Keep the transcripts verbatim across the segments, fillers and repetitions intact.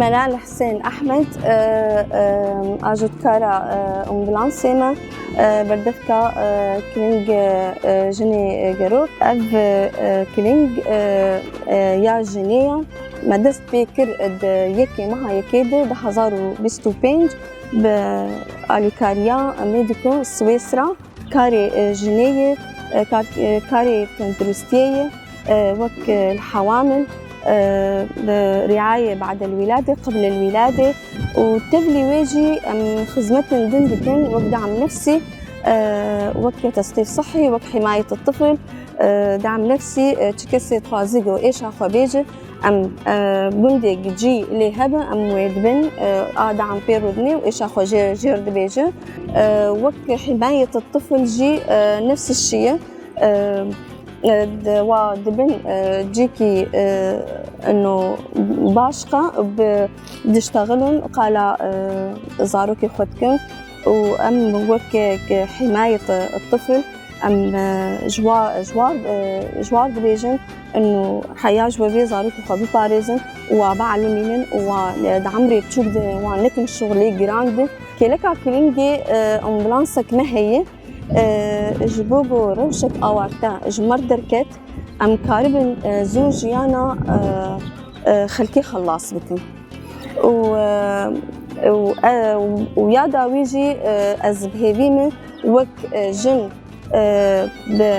Meral Husên Ehmed, e, e, ajotkara, e, ambulansê me, e, berdevka, e, kiling, e, e, jinê, e, gerok. Ev, e, kiling, e, e, ya jinê ye. Me dest pê kir di yekê meha yekê de du hezar û bîst û pênc bi alîkariya Medîko Swêsra. Karê, e, jinê ye, e, kar-, e, karê tenduristiyê ye, e, wek, e, li hewamil, e, li rîayê badel wîladê, qibl el wîladê û tevlî wê jî em xizmetên din dikin, wek dam nefsî, e, wek tesqîf sihî, wek himayet tifl, e, dam nefsî, e, çi kesê dixwaze ku êşa xwe bêje, em, e, gundê gicî lê hebe, em wê dibin, e, a dam pê rûdinê û êşa xwe jê, jêr dibêje. E, wek himayet tifl jî, e, nefs şî ye. E, e, di-, wa dibin, e, cîkî, e, ino başqa bi diştexilin qala, e, zarokê xwe dikin û em wek, e, himayet tifl em, e, ji wa, ji wa, e, ji wa dibêjin ino heya ji we vê zarokê xwe biparêzin û wa bielûmînin û wa, e, di emrê biçûk de wan nekin şixulê giran de. Kêleka kilingê, e, ambulansek me heye. E, ji bo ku rewşek awarte ji me derket, em karibin, e, zû jiyana, e, e, xelkê xelas bikin. Û, e, û, e, û ya dawî jî, e, ez bi hêvî me wek, e, jin, e, bi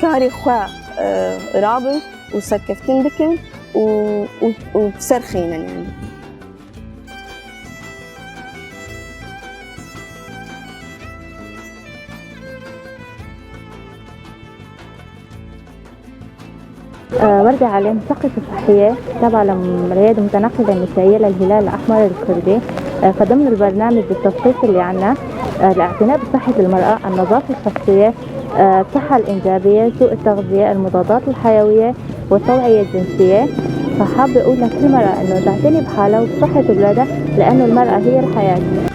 karê xwe, e, rabin û serkeftin bikin û, û, û bi ser xînin, yanî. آه، وردة علي، مثقفة صحية تابعة للريادة المتنقلة النسائية للهلال الأحمر الكردي. آه، فضمن البرنامج التثقيفي اللي عنا، آه، الاعتناء بصحة المرأة، النظافة الشخصية، آه، الصحة الإنجابية، سوء التغذية، المضادات الحيوية، والتوعية الجنسية. فحابة أقول لكل مرأة إنه تعتني بحالها وبصحة أولادها، لأنه المرأة هي الحياة.